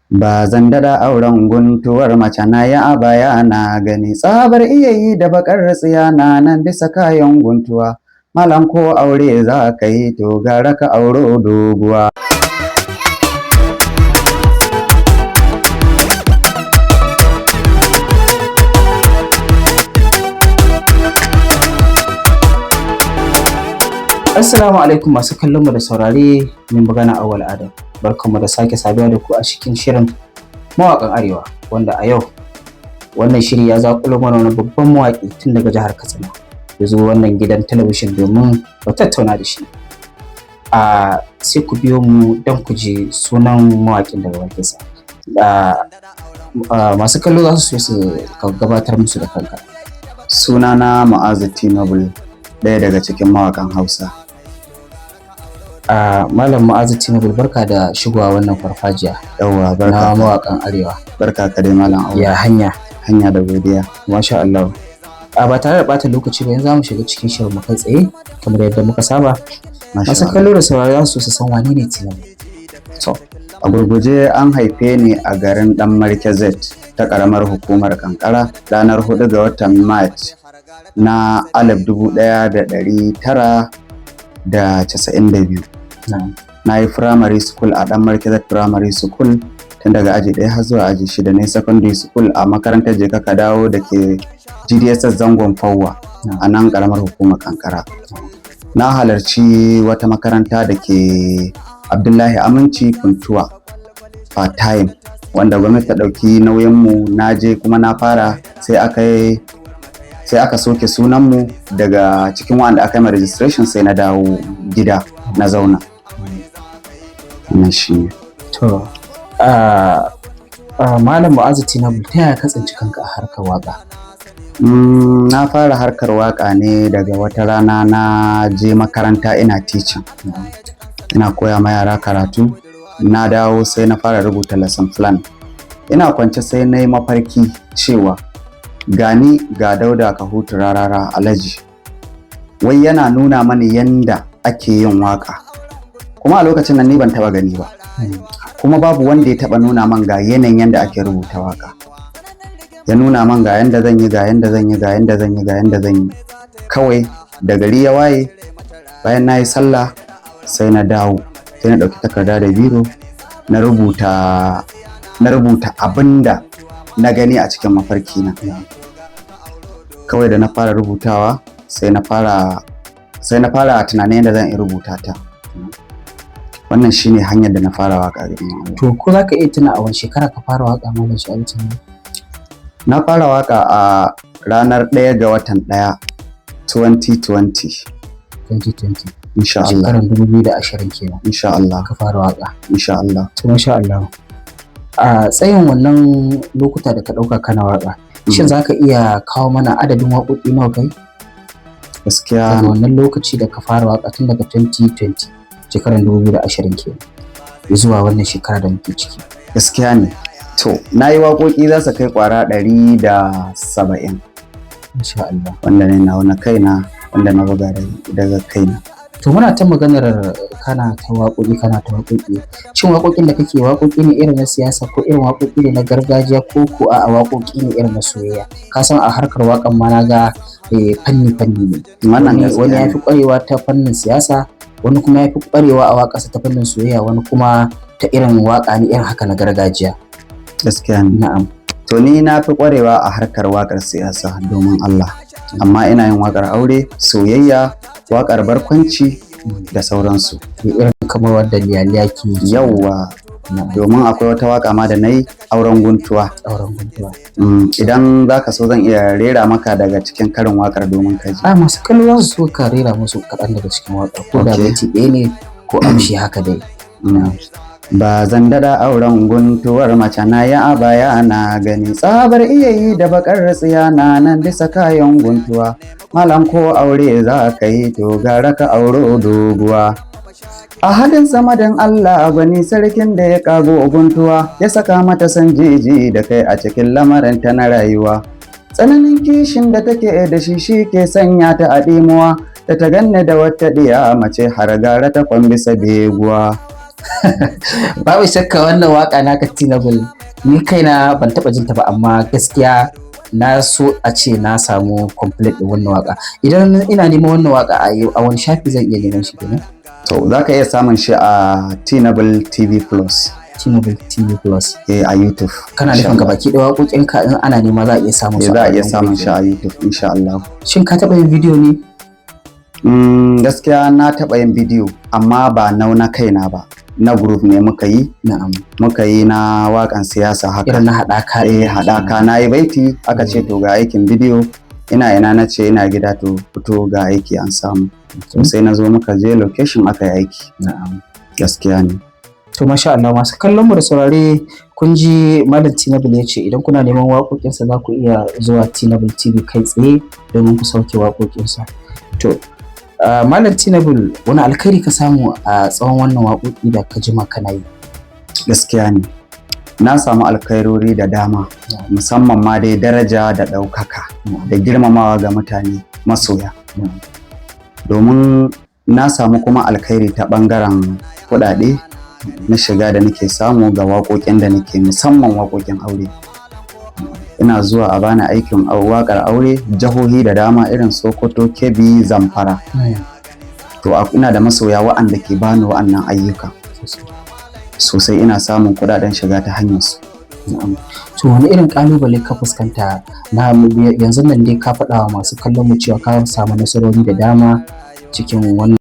Ba zan daɗa auren guntuwar mace na ya a baya na gani tsabar iya yi da bakar tsiya na nan bisa kayan guntuwa. Malam ko aure za ka yi to gara ka auro doguwa. Assalamu alaikum masu kallon mu da saurare, mai magana Awwal Adam. Barkanmu da sake saduwa da ku a cikin shirin mawaƙan Arewa, wanda a yau wannan shiri ya zaƙulo mana wani babban mawaƙi tun daga jihar Katsina. Ya zo wannan gidan talabijin domin mu tattauna da shi. A sai ku biyo mu don ku ji sunan mawaƙin daga bakinsa. Masu kallo za su so su gabatar musu da kanka. Sunana Mu'azu Tinobul, ɗaya daga cikin mawaƙan Hausa. Malam Mu'azu Tinubu, barka da shigowa wannan farfajiya Yawwa, barka na ka. mawaƙan Arewa. Barka ka dai, Malam Awwal. Ya hanya? Hanya da godiya. Masha Allah. A ba tare da ɓata lokaci ba, yanzu za mu shiga cikin shirin mu kai tsaye kamar yadda muka saba. Masha Masu Allah. kallo da saurari za su so su san wane ne Tinubu. To, a gurguje, an haife ni a garin Dan Markezet ta ƙaramar hukumar Kankara ranar 4 ga watan March na 1992. Na'am. Na yi primary school a Dan Markezet Primary School tun daga aji 1 har zuwa aji 6. Na yi secondary school a makarantar Jeka Ka Dawo da ke GDSS Zangon Fawwa a nan ƙaramar hukumar Kankara. Na halarci wata makaranta da ke Abdullahi Aminci Funtuwa part time, wanda gwamnati ta ɗauki nauyinmu. Na je kuma na fara, sai aka soke sunanmu daga cikin wanda aka yi ma registration, sai na dawo gida na zauna. Wannan shi ne. To, Malam Mu'azu Tinubu, ta yaya ka tsinci kanka a harkar waƙa? Na fara harkar waka ne daga wata rana na je makaranta, ina teaching, ina koya ma yara karatu. Na dawo sai na fara rubuta lesson plan. Ina kwance sai na yi mafarki cewa gani ga Dauda Kahutu Rarara Alaji, wai yana nuna mani yanda ake yin waka. Kuma a lokacin nan ni ban taba gani ba, kuma babu wanda ya taba nuna man ga yanayin yanda ake rubuta waka. Ya nuna man ga yanda zan yi, ga yanda zan yi, ga yanda zan yi, ga yanda zan yi. Kawai da gari ya waye, bayan na yi sallah, sai na dawo, sai na ɗauki takarda da biro, na rubuta abinda na gani a cikin mafarki na. Kawai da na fara rubutawa, sai na fara tunanin yadda zan iya rubuta ta. Wannan shine hanyar da na fara waka garin Allah. To, ko za ka iya tuna a wani shekara ka fara waƙa, Malam Shu'aibu Tinubu? Na fara waka a ranar 1 ga watan 1 2020. 2020. Insha Allah. Shekarar 2020 kenan Insha Allah. ka fara waƙa. Insha Allah. To, masha Allah. A tsayin wannan lokuta da ka ɗauka kana waƙa, shin za ka iya kawo mana adadin waƙoƙi nawa kai Gaskiya daga wannan lokaci da ka fara waƙa, tun daga 2020, shekarar 2020 kenan, zuwa wannan shekara da muke ciki? Gaskiya ne. To, na yi waƙoƙi za su kai ƙwara 170 Insha Allah. wanda ne na wani kaina, wanda na buga daga kaina. To, muna ta maganar kana ta waƙoƙi, kana ta waƙoƙi. Shin waƙoƙin da kake, waƙoƙi ne irin na siyasa, ko irin waƙoƙi ne na gargajiya, ko a'a, waƙoƙi ne irin na soyayya? Ka san a harkar waƙan ma na ga fanni fanni ne. Wannan Wani gaskiya wani ya ne. fi ƙwarewa ta fannin siyasa, wani kuma ya fi ƙwarewa a waƙarsa ta fannin soyayya, wani kuma ta irin waƙa ne irin haka na gargajiya. Gaskiya ne. Na'am. To, ni na fi ƙwarewa a harkar waƙar siyasa domin Allah, amma ina yin waƙar aure, soyayya, waƙar barkwanci da sauransu. Irin kamar wadda Liyaliya ke yi. Yauwa. Na'am. Domin akwai wata waƙa ma da na yi, Auren Guntuwa. Auren Guntuwa. Idan za ka so, zan iya rera maka daga cikin karin waƙar domin ka ji. A masu kallo za su so ka rera musu kaɗan daga cikin waƙar, ko da Okay. minti 1 ne ko amshi haka dai. Ba zan daɗa auren guntuwar mace na ya a baya na gani tsabar iya yi da bakar tsiya na nan bisa kayan guntuwa. Malam ko aure za ka yi to gara ka auro doguwa. A halin samadin Allah gwani sarkin da ya kago guntuwa, ya saka mata san jiji da kai a cikin lamarinta na rayuwa. Tsananin kishin da take da shi shi ke sanya ta a ɗimuwa, da ta ganni da wata ɗiya mace har gara ta kwambisa beguwa. Babu shakka wannan waka naka Tinable, ni kaina ban taba jinta ba, amma gaskiya na so a ce na samu complete din wannan waka. Idan ina neman wannan waka a wani shafi zan iya neman shi kenan? To, za ka iya samun shi a Tinable TV Plus. Tinable TV Plus. Eh, a YouTube. Kana Insha nufin Allah. gabaki ɗaya waƙoƙinka in ana nema za a iya samun Eh, su za a iya wannan samun guri shi a YouTube insha Allah. Shin ka taɓa yin bidiyo ne? Gaskiya na taɓa yin bidiyo, amma ba na kaina ba, na group ne muka yi. Muka yi na waƙan siyasa haka. Irin na haɗaka? Eh, haɗaka. Na yi baiti, aka ce to ga aikin bidiyo, ina ina? Na ce ina gida. To fito, ga aiki an samu. To sai na zo, muka je location, aka yi aiki. Gaskiya ne. To masha Allah, masu kallon mu da saurare, kun ji Malam Tinable ya ce idan kuna neman waƙoƙinsa za ku iya zuwa Tinable TV kai tsaye domin ku sauke waƙoƙinsa. To Malam Tinable, wani alkhairi ka samu a tsawon wannan waƙoƙi da ka jima kana yi? Gaskiya ne, na samu alkhairori da dama, musamman ma dai daraja da ɗaukaka da girmamawa ga mutane masoya, domin na samu kuma alkhairi ta ɓangaren kuɗaɗe na shiga da nake samu ga waƙoƙin da nake, musamman waƙoƙin aure. Ina zuwa a bani aikin waƙar aure jihohi da dama irin Sokoto, Kebbi, Zamfara. To ina da masoya wa'anda ke bani wa'annan ayyuka sosai. Ina samun kuɗaɗen shiga ta hanyar su. Na'am. To wani irin kalubale ka fuskanta? Na yanzu nan dai ka faɗa wa masu kallon mu cewa ka samu nasarori da dama cikin wannan